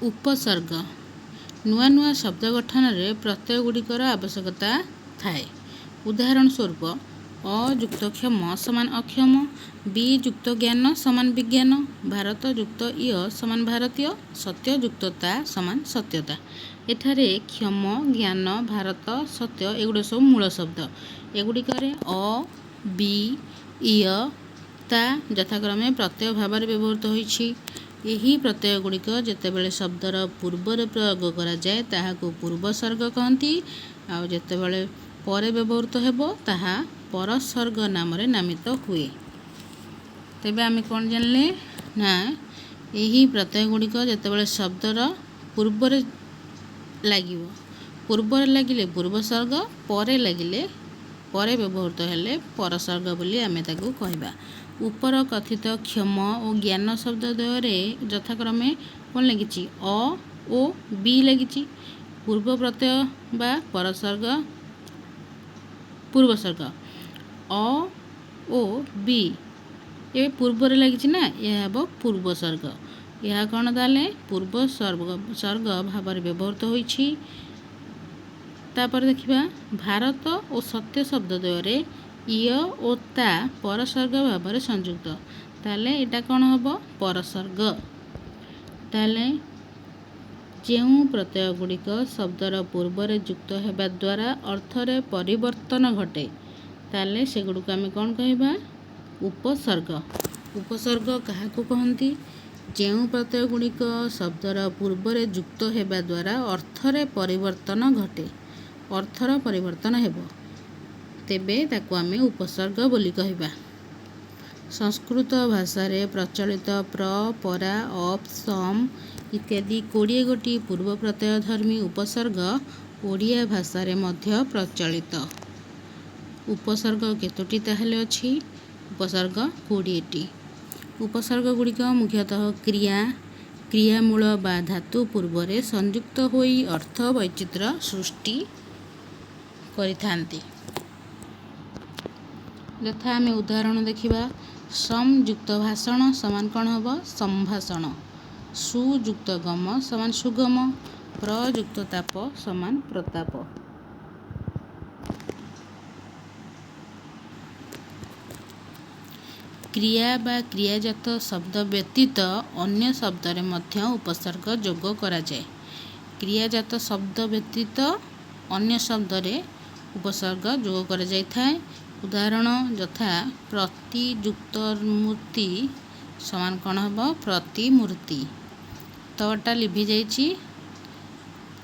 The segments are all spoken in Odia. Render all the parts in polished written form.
ଉପସର୍ଗ। ନୂଆ ନୂଆ ଶବ୍ଦ ଗଠନରେ ପ୍ରତ୍ୟୟ ଗୁଡ଼ିକର ଆବଶ୍ୟକତା ଥାଏ। ଉଦାହରଣ ସ୍ୱରୂପ, ଅ ଯୁକ୍ତ କ୍ଷମ ସମାନ ଅକ୍ଷମ, ବି ଯୁକ୍ତ ଜ୍ଞାନ ସମାନ ବିଜ୍ଞାନ, ଭାରତ ଯୁକ୍ତ ଇୟ ସମାନ ଭାରତୀୟ, ସତ୍ୟ ଯୁକ୍ତ ତା ସମାନ ସତ୍ୟତା। ଏଠାରେ କ୍ଷମ, ଜ୍ଞାନ, ଭାରତ, ସତ୍ୟ ଏଗୁଡ଼ିକ ସବୁ ମୂଳ ଶବ୍ଦ। ଏଗୁଡ଼ିକରେ ଅ, ବି, ଇୟ, ତା ଯଥାକ୍ରମେ ପ୍ରତ୍ୟୟ ଭାବରେ ବ୍ୟବହୃତ ହୋଇଛି। ଏହି ପ୍ରତ୍ୟୟ ଗୁଡ଼ିକ ଯେତେବେଳେ ଶବ୍ଦର ପୂର୍ବରେ ପ୍ରୟୋଗ କରାଯାଏ, ତାହାକୁ ପୂର୍ବସର୍ଗ କହନ୍ତି, ଆଉ ଯେତେବେଳେ ପରେ ବ୍ୟବହୃତ ହେବ, ତାହା ପରସର୍ଗ ନାମରେ ନାମିତ ହୁଏ। ତେବେ ଆମେ କ'ଣ ଜାଣିଲେ ନା, ଏହି ପ୍ରତ୍ୟୟ ଗୁଡ଼ିକ ଯେତେବେଳେ ଶବ୍ଦର ପୂର୍ବରେ ଲାଗିବ, ପୂର୍ବରେ ଲାଗିଲେ ପୂର୍ବସର୍ଗ, ପରେ ଲାଗିଲେ, ପରେ ବ୍ୟବହୃତ ହେଲେ ପରସର୍ଗ ବୋଲି ଆମେ ତାକୁ କହିବା। ଉପର କଥିତ କ୍ଷମ ଓ ଜ୍ଞାନ ଶବ୍ଦ ଦ୍ୱୟରେ ଯଥାକ୍ରମେ କ'ଣ ଲାଗିଛି? ଅ ଓ ବି ଲାଗିଛି। ପୂର୍ବ ପ୍ରତ୍ୟୟ ବା ପରସର୍ଗ? ପୂର୍ବସର୍ଗ। ଅ ଓ ବି ଏବେ ପୂର୍ବରେ ଲାଗିଛି ନା, ଏହା ହେବ ପୂର୍ବସର୍ଗ। ଏହା କ'ଣ ତାହେଲେ ପୂର୍ବ ସର୍ଗ ଭାବରେ ବ୍ୟବହୃତ ହୋଇଛି। ତାପରେ ଦେଖିବା, ଭାରତ ଓ ସତ୍ୟ ଶବ୍ଦ ଦ୍ୱୟରେ ଇୟ ଓ ତା ପରସର୍ଗ ଭାବରେ ସଂଯୁକ୍ତ। ତାହେଲେ ଏଇଟା କ'ଣ ହେବ? ପରସର୍ଗ। ତାହେଲେ ଯେଉଁ ପ୍ରତ୍ୟୟ ଗୁଡ଼ିକ ଶବ୍ଦର ପୂର୍ବରେ ଯୁକ୍ତ ହେବା ଦ୍ୱାରା ଅର୍ଥରେ ପରିବର୍ତ୍ତନ ଘଟେ, ତାହେଲେ ସେଗୁଡ଼ିକୁ ଆମେ କ'ଣ କହିବା? ଉପସର୍ଗ। ଉପସର୍ଗ କାହାକୁ କହନ୍ତି? ଯେଉଁ ପ୍ରତ୍ୟୟ ଗୁଡ଼ିକ ଶବ୍ଦର ପୂର୍ବରେ ଯୁକ୍ତ ହେବା ଦ୍ୱାରା ଅର୍ଥରେ ପରିବର୍ତ୍ତନ ଘଟେ, ଅର୍ଥର ପରିବର୍ତ୍ତନ ହେବ, ତେବେ ତାକୁ ଆମେ ଉପସର୍ଗ ବୋଲି କହିବା। ସଂସ୍କୃତ ଭାଷାରେ ପ୍ରଚଳିତ ପ୍ର, ପରା, ଅପ୍, ସମ୍ ଇତ୍ୟାଦି 20 ଗୋଟି ପୂର୍ବ ପ୍ରତ୍ୟୟ ଧର୍ମୀ ଉପସର୍ଗ ଓଡ଼ିଆ ଭାଷାରେ ମଧ୍ୟ ପ୍ରଚଳିତ। ଉପସର୍ଗ କେତୋଟି ତାହେଲେ ଅଛି? ଉପସର୍ଗ 20ଟି। ଉପସର୍ଗ ଗୁଡ଼ିକ ମୁଖ୍ୟତଃ କ୍ରିୟା, କ୍ରିୟାମୂଳ ବା ଧାତୁ ପୂର୍ବରେ ସଂଯୁକ୍ତ ହୋଇ ଅର୍ଥ ବୈଚିତ୍ର୍ୟ ସୃଷ୍ଟି କରିଥାନ୍ତି। ଯଥା ଆମେ ଉଦାହରଣ ଦେଖିବା, ସମ୍ ଯୁକ୍ତ ଭାଷଣ ସମାନ କ'ଣ ହେବ? ସମ୍ଭାଷଣ। ସୁଯୁକ୍ତ ଗମ ସମାନ ସୁଗମ। ପ୍ରଯୁକ୍ତ ତାପ ସମାନ ପ୍ରତାପ। କ୍ରିୟା ବା କ୍ରିୟାଜାତ ଶବ୍ଦ ବ୍ୟତୀତ ଅନ୍ୟ ଶବ୍ଦରେ ମଧ୍ୟ ଉପସର୍ଗ ଯୋଗ କରାଯାଏ। କ୍ରିୟାଜାତ ଶବ୍ଦ ବ୍ୟତୀତ ଅନ୍ୟ ଶବ୍ଦରେ ଉପସର୍ଗ ଯୋଗ କରାଯାଇଥାଏ। ଉଦାହରଣ ଯଥା, ପ୍ରତିଯୁକ୍ତ ମୂର୍ତ୍ତି ସମାନ କ'ଣ ହେବ? ପ୍ରତିମୂର୍ତ୍ତି। ତଟା ଲିଭି ଯାଇଛି,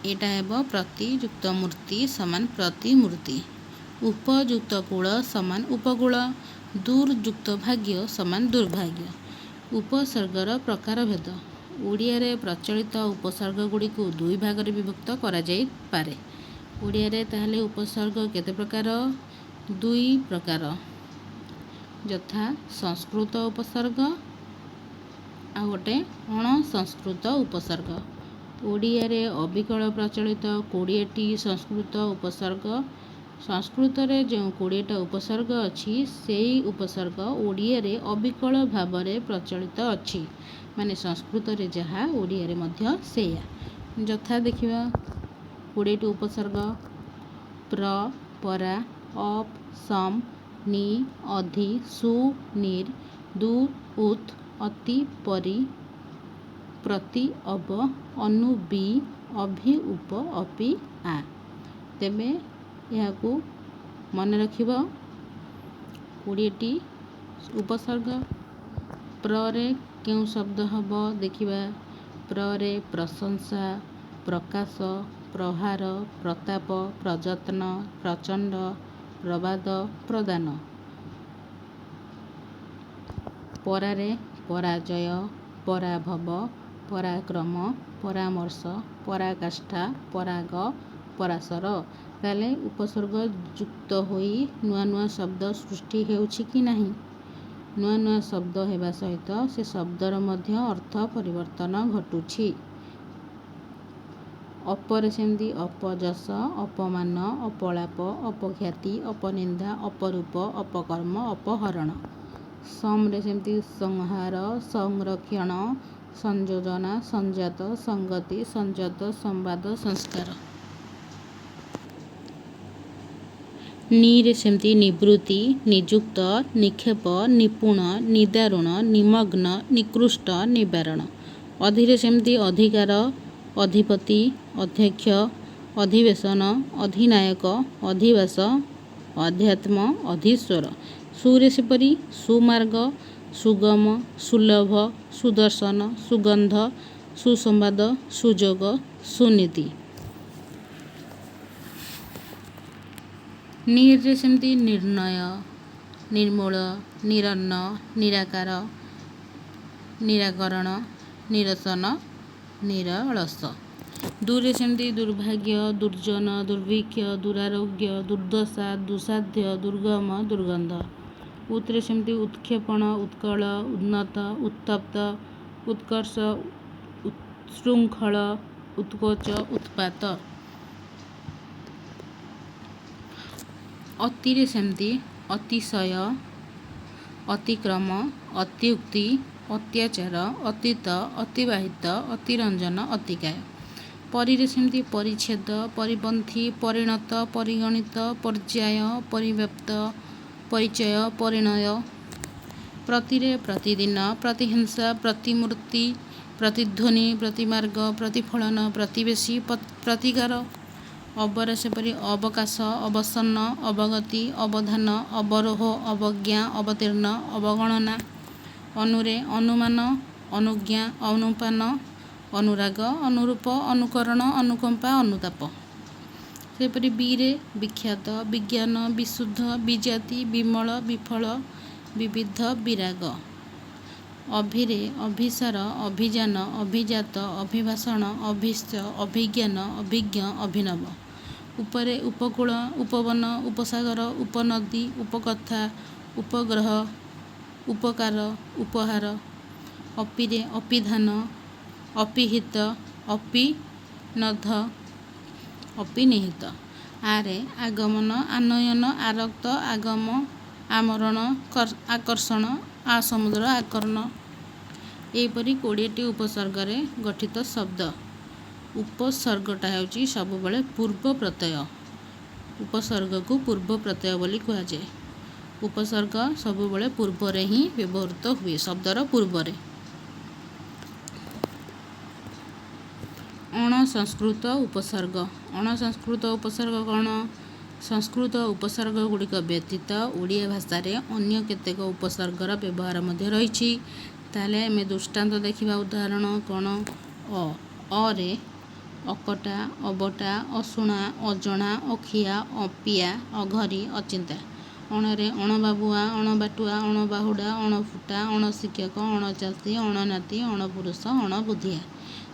ଏଇଟା ହେବ ପ୍ରତିଯୁକ୍ତ ମୂର୍ତ୍ତି ସମାନ ପ୍ରତିମୂର୍ତ୍ତି। ଉପଯୁକ୍ତ କୂଳ ସମାନ ଉପକୂଳ। ଦୁର୍ଯୁକ୍ତ ଭାଗ୍ୟ ସମାନ ଦୁର୍ଭାଗ୍ୟ। ଉପସର୍ଗର ପ୍ରକାରଭେଦ। ଓଡ଼ିଆରେ ପ୍ରଚଳିତ ଉପସର୍ଗ ଗୁଡ଼ିକୁ ଦୁଇ ଭାଗରେ ବିଭକ୍ତ କରାଯାଇପାରେ। ଓଡ଼ିଆରେ ତାହେଲେ ଉପସର୍ଗ କେତେ ପ୍ରକାର? ଦୁଇ ପ୍ରକାର, ଯଥା ସଂସ୍କୃତ ଉପସର୍ଗ ଆଉ ଗୋଟେ ଅଣସଂସ୍କୃତ ଉପସର୍ଗ। ଓଡ଼ିଆରେ ଅବିକଳ ପ୍ରଚଳିତ 20ଟି ସଂସ୍କୃତ ଉପସର୍ଗ। ସଂସ୍କୃତରେ ଯେଉଁ 20ଟା ଉପସର୍ଗ ଅଛି, ସେଇ ଉପସର୍ଗ ଓଡ଼ିଆରେ ଅବିକଳ ଭାବରେ ପ୍ରଚଳିତ ଅଛି। ମାନେ ସଂସ୍କୃତରେ ଯାହା, ଓଡ଼ିଆରେ ମଧ୍ୟ ସେଇଆ। ଯଥା ଦେଖିବା 20ଟି ଉପସର୍ଗ: ପ୍ର, ପରା, ଅପ୍, ସମ୍, ନି, ଅଧି, ସୁ, ନିର୍, ଦୁର୍, ଉତ୍, ଅତି, ପରି, ପ୍ରତି, ଅବ, ଅନୁ, ବି, ଅଭି, ଉପ, ଅପି, ଆ। ତେବେ ଏହାକୁ ମନେ ରଖିବ, 20ଟି ଉପସର୍ଗ। ପ୍ରରେ କେଉଁ ଶବ୍ଦ ହେବ ଦେଖିବା। ପ୍ରରେ ପ୍ରଶଂସା, ପ୍ରକାଶ, ପ୍ରହାର, ପ୍ରତାପ, ପ୍ରଯତ୍ନ, ପ୍ରଚଣ୍ଡ, ପ୍ରବାଦ, ପ୍ରଦାନ। ପରାରେ ପରାଜୟ, ପରାଭବ, ପରାକ୍ରମ, ପରାମର୍ଶ, ପରାକାଷ୍ଠା, ପରାଗ, ପରାଶର। ତାହେଲେ ଉପସର୍ଗ ଯୁକ୍ତ ହୋଇ ନୂଆ ନୂଆ ଶବ୍ଦ ସୃଷ୍ଟି ହେଉଛି କି ନାହିଁ? ନୂଆ ନୂଆ ଶବ୍ଦ ହେବା ସହିତ ସେ ଶବ୍ଦର ମଧ୍ୟ ଅର୍ଥ ପରିବର୍ତ୍ତନ ଘଟୁଛି। ଅପରେ ସେମିତି ଅପଯଶ, ଅପମାନ, ଅପଳାପ, ଅପଖ୍ୟାତି, ଅପନିନ୍ଦା, ଅପରୂପ, ଅପକର୍ମ, ଅପହରଣ। ସମରେ ସେମିତି ସଂହାର, ସଂରକ୍ଷଣ, ସଂଯୋଜନା, ସଂଜାତ, ସଂଗତି, ସଂଯତ, ସମ୍ବାଦ, ସଂସ୍କାର। ନିରେ ସେମିତି ନିବୃତ୍ତି, ନିଯୁକ୍ତ, ନିକ୍ଷେପ, ନିପୁଣ, ନିଦାରୁଣ, ନିମଗ୍ନ, ନିକୃଷ୍ଟ, ନିବାରଣ। ଅଧିରେ ସେମିତି ଅଧିକାର, ଅଧିପତି, ଅଧ୍ୟକ୍ଷ, ଅଧିବେଶନ, ଅଧିନାୟକ, ଅଧିବାସ, ଅଧ୍ୟାତ୍ମ, ଅଧୀଶ୍ୱର। ସୁରେ ସେପରି ସୁମାର୍ଗ, ସୁଗମ, ସୁଲଭ, ସୁଦର୍ଶନ, ସୁଗନ୍ଧ, ସୁସମ୍ବାଦ, ସୁଯୋଗ, ସୁନୀତି। ନିର୍ରେ ସେମିତି ନିର୍ଣ୍ଣୟ, ନିର୍ମୂଳ, ନିରନ୍ନ, ନିରାକାର, ନିରାକରଣ, ନିରସନ, ନିରଳସ। ଦୁରେ ସେମିତି ଦୁର୍ଭାଗ୍ୟ, ଦୁର୍ଜନ, ଦୁର୍ଭିକ୍ଷ, ଦୁରାରୋଗ୍ୟ, ଦୁର୍ଦ୍ଦଶା, ଦୁଃସାଧ୍ୟ, ଦୁର୍ଗମ, ଦୁର୍ଗନ୍ଧ। ଉତ୍ରେ ସେମିତି ଉତ୍କ୍ଷେପଣ, ଉତ୍କଳ, ଉନ୍ନତ, ଉତ୍ତପ୍ତ, ଉତ୍କର୍ଷ, ଉତ୍ଶୃଙ୍ଖଳ, ଉତ୍କୋଚ, ଉତ୍ପାତ। ଅତିରେ ସେମିତି ଅତିଶୟ, ଅତିକ୍ରମ, ଅତ୍ୟୁକ୍ତି, ଅତ୍ୟାଚାର, ଅତୀତ, ଅତିବାହିତ, ଅତିରଞ୍ଜନ, ଅତିକାୟ। ପରିରେ ସେମିତି ପରିଚ୍ଛେଦ, ପରିପନ୍ଥୀ, ପରିଣତ, ପରିଗଣିତ, ପର୍ଯ୍ୟାୟ, ପରିବ୍ୟାପ୍ତ, ପରିଚୟ, ପରିଣୟ। ପ୍ରତିରେ ପ୍ରତିଦିନ, ପ୍ରତିହିଂସା, ପ୍ରତିମୂର୍ତ୍ତି, ପ୍ରତିଧ୍ୱନି, ପ୍ରତିମାର୍ଗ, ପ୍ରତିଫଳନ, ପ୍ରତିବେଶୀ, ପ୍ରତିକାର। ଅବରେ ସେପରି ଅବକାଶ, ଅବସନ୍ନ, ଅବଗତି, ଅବଧାନ, ଅବରୋହ, ଅବଜ୍ଞା, ଅବତୀର୍ଣ୍ଣ, ଅବଗଣନା। ଅନୁରେ ଅନୁମାନ, ଅନୁଜ୍ଞା, ଅନୁପାନ, ଅନୁରାଗ, ଅନୁରୂପ, ଅନୁକରଣ, ଅନୁକମ୍ପା, ଅନୁତାପ। ସେହିପରି ବିରେ ବିଖ୍ୟାତ, ବିଜ୍ଞାନ, ବିଶୁଦ୍ଧ, ବିଜାତି, ବିମଳ, ବିଫଳ, ବିବିଧ, ବିରାଗ। ଅଭିରେ ଅଭିସାର, ଅଭିଯାନ, ଅଭିଜାତ, ଅଭିଭାଷଣ, ଅଭୀଷ୍ଟ, ଅଭିଜ୍ଞାନ, ଅଭିଜ୍ଞ, ଅଭିନବ। ଉପରେ ଉପକୂଳ, ଉପବନ, ଉପସାଗର, ଉପନଦୀ, ଉପକଥା, ଉପଗ୍ରହ, ଉପକାର, ଉପହାର। ଅପିରେ ଅପିଧାନ, ଅପିହିତ, ଅପିନଦ୍ଧ, ଅପିନିହିତ। ଆରେ ଆଗମନ, ଆନୟନ, ଆରକ୍ତ, ଆଗମ, ଆମରଣ, ଆକର୍ଷଣ, ଆସମୁଦ୍ର, ଆକର୍ଣ୍ଣ। ଏହିପରି 20ଟି ଉପସର୍ଗରେ ଗଠିତ ଶବ୍ଦ। ଉପସର୍ଗଟା ହେଉଛି ସବୁବେଳେ ପୂର୍ବ ପ୍ରତ୍ୟୟ। ଉପସର୍ଗକୁ ପୂର୍ବ ପ୍ରତ୍ୟୟ ବୋଲି କୁହାଯାଏ। ଉପସର୍ଗ ସବୁବେଳେ ପୂର୍ବରେ ହିଁ ବ୍ୟବହୃତ ହୁଏ, ଶବ୍ଦର ପୂର୍ବରେ। ଅଣସଂସ୍କୃତ ଉପସର୍ଗ। ଅଣସଂସ୍କୃତ ଉପସର୍ଗ କ'ଣ? ସଂସ୍କୃତ ଉପସର୍ଗ ଗୁଡ଼ିକ ବ୍ୟତୀତ ଓଡ଼ିଆ ଭାଷାରେ ଅନ୍ୟ କେତେକ ଉପସର୍ଗର ବ୍ୟବହାର ମଧ୍ୟ ରହିଛି। ତାହେଲେ ଆମେ ଦୃଷ୍ଟାନ୍ତ ଦେଖିବା, ଉଦାହରଣ କ'ଣ? ଅ, ଅରେ ଅକଟା, ଅବଟା, ଅଶୁଣା, ଅଜଣା, ଅଖିଆ, ଅପିଆ, ଅଘରୀ, ଅଚିନ୍ତା। ଅଣରେ ଅଣବାବୁଆ, ଅଣବାଟୁଆ, ଅଣବାହୁଡ଼ା, ଅଣଫୁଟା, ଅଣଶିକ୍ଷକ, ଅଣଚାଷୀ, ଅଣନାତି, ଅଣପୁରୁଷ, ଅଣବୁଦ୍ଧିଆ।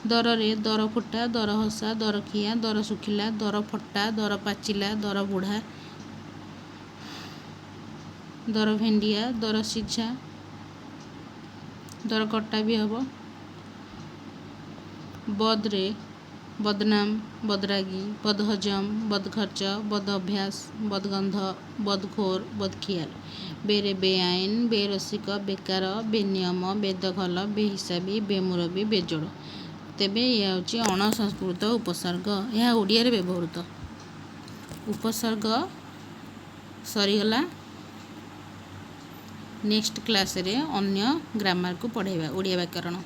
ଦରରେ ଦରଫୁଟା, ଦରହସା, ଦରଖିଆ, ଦରଶୁଖିଲା, ଦରଫଟା, ଦରପାଚିଲା, ଦରବୁଢ଼ା, ଦରଭେଣ୍ଡିଆ, ଦରସିଝା, ଦରକଟା ବି ହେବ। ବଦ୍ରେ ବଦନାମ, ବଦରାଗୀ, ବଦହଜମ, ବଦଖର୍ଚ୍ଚ, ବଦଅଭ୍ୟାସ, ବଦଗନ୍ଧ, ବଦଖୋର, ବଦଖିଆଲ। ବେରେ ବେଆଇନ, ବେରସିକ, ବେକାର, ବେନିୟମ, ବେଦଖଲ, ବେହିସାବୀ, ବେମୁରବୀ, ବେଜୋଡ଼। ତେବେ ଏହା ହେଉଛି ଅଣସଂସ୍କୃତ ଉପସର୍ଗ, ଏହା ଓଡ଼ିଆରେ ବ୍ୟବହୃତ। ଉପସର୍ଗ ସରିଗଲା। ନେକ୍ସଟ କ୍ଲାସ୍ରେ ଅନ୍ୟ ଗ୍ରାମାରକୁ ପଢ଼ାଇବା, ଓଡ଼ିଆ ବ୍ୟାକରଣ।